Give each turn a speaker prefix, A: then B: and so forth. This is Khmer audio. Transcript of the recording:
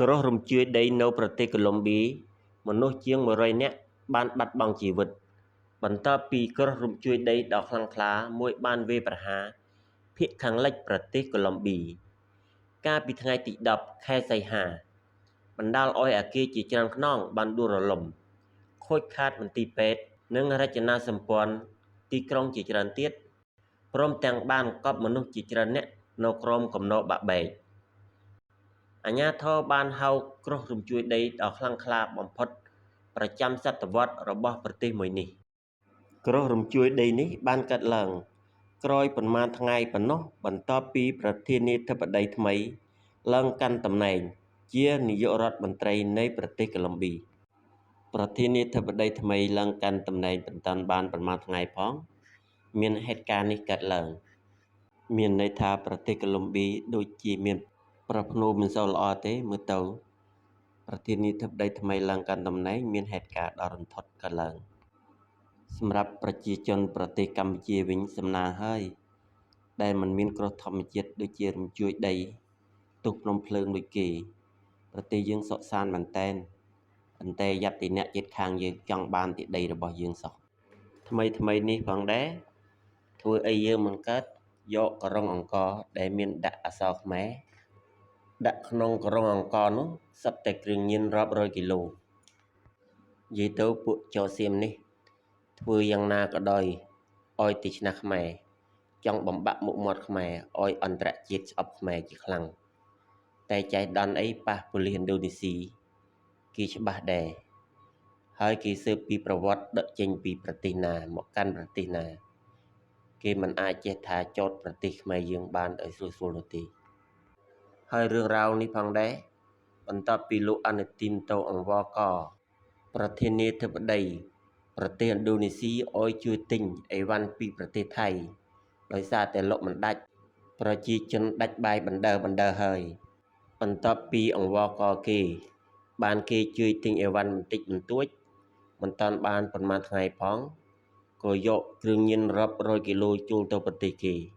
A: គ្រោះរំជួយដីនៅប្រទេសកូឡុំប៊ីមនុស្សជាង100នាក់បានបាត់បង់ជីវិតបន្ទាប់ពីគ្រោះរំជួយដីដ៏ខ្លាំងក្លាមួយបានវាយប្រហារភាគខាងលិចប្រទេសកូឡុំប៊ីកាលពីថ្ងៃទី10ខែសីហាបណ្ដាលឲ្យអគារជាច្រើនខ្នងបានដួលរលំខូចខាតមន្ទីរពេទ្យនិងរចនាសម្ព័ន្ធទីក្រុងជាច្រើនទៀតព្រមទាំងបានកប់មនុស្សជាច្រើនអ្នកនៅក្រោមគំនរបាក់បែកអាជ្ញាធរបានហៅគ្រោះរំជួយដីដ៏ខ្លាំងក្លាបំផុតប្រចាំសតវត្សរបស់ប្រទេសមួយនេះគ្រោះរំជួយដីនេះបានកើតឡើងក្រោយប៉ុន្មានថ្ងៃប៉ុណ្ណោះបន្ទាប់ពីប្រធានាធិបតីថ្មីឡើងកាន់តំណែងជានាយករដ្ឋមន្ត្រីនៃប្រទេសកូឡុំប៊ីប្រធានាធិបតីថ្មីឡើងកាន់តំណែងមិនទាន់បានប៉ុន្មានថ្ងៃផងមានហេតុការណ៍នេះកើតឡើងមានន័យថាប្រទេសកូឡុំប៊ីដូចជាមានប្រភ្នូមិនសូវល្អទេមើលទៅប្រធានាធិបតីថ្មីឡើងកាន់តំណែងមានហេតុការណ៍ដ៏រន្ធត់កើតឡើងសម្រាប់ប្រជាជនប្រទេសកម្ពុជាវិញសំណាងហើយដែលមិនមានគ្រោះធម្មជាតិដូចជារំជួយដីទុះភ្នំភ្លើងដូចគេប្រទេសយើងសុខសាន្តមែនតែនប៉ុន្តែយ៉ាប់ទីអ្នកជិតខាងយើងចង់បានទីដីរបស់យើងសោះថ្មីថ្មីនេះផងដែរធ្វើអីយើងមិនកើតយកក្រុងអង្គរដែលមានដាក់អក្សរខ្មែរដាក់ក្នុងក្រុងអង្គរនោះសុទ្ធតែគ្រឿងញៀនរាប់រយគីឡូនិយាយទៅពួកចោសៀមនេះធ្វើយ៉ាងណាក៏ដោយឲ្យទីឆ្នះខ្មែរចង់បំបាក់មុខមាត់ខ្មែរឲ្យអន្តរជាតិស្អប់ខ្មែរជាខ្លាំងតែចៃដន្យអីប៉ះប៉ូលីសឥណ្ឌូនេស៊ីគេច្បាស់ដែរហើយគេស៊ើបពីប្រវត្តិដឹកចេញពីប្រទេសណាមកកាន់ប្រទេសណាគេមិនអាចចេះថាចោតប្រទេសខ្មែរយើងបានដោយស្រួលៗនោះទេហើយរឿងរ៉ាវនេះផងដែរបន្ទាប់ពីលោកអានុទីនទៅអង្វរកប្រធានាធិបតីប្រទេសឥណ្ឌូនេស៊ីឲ្យជួយទិញអីវ៉ាន់ពីប្រទេសថៃដោយសារតែលក់មិនដាច់ប្រជាជនដាច់បាយបណ្ដើរហើយបន្ទាប់ពីអង្វរកគេបានគេជួយទិញអីវ៉ាន់បន្តិចបន្តួចមិនតាន់បានប៉ុន្មានថ្ងៃផងក៏យកគ្រឿងញៀនរាប់រយគីឡូចូលទៅប្រទេសគេ។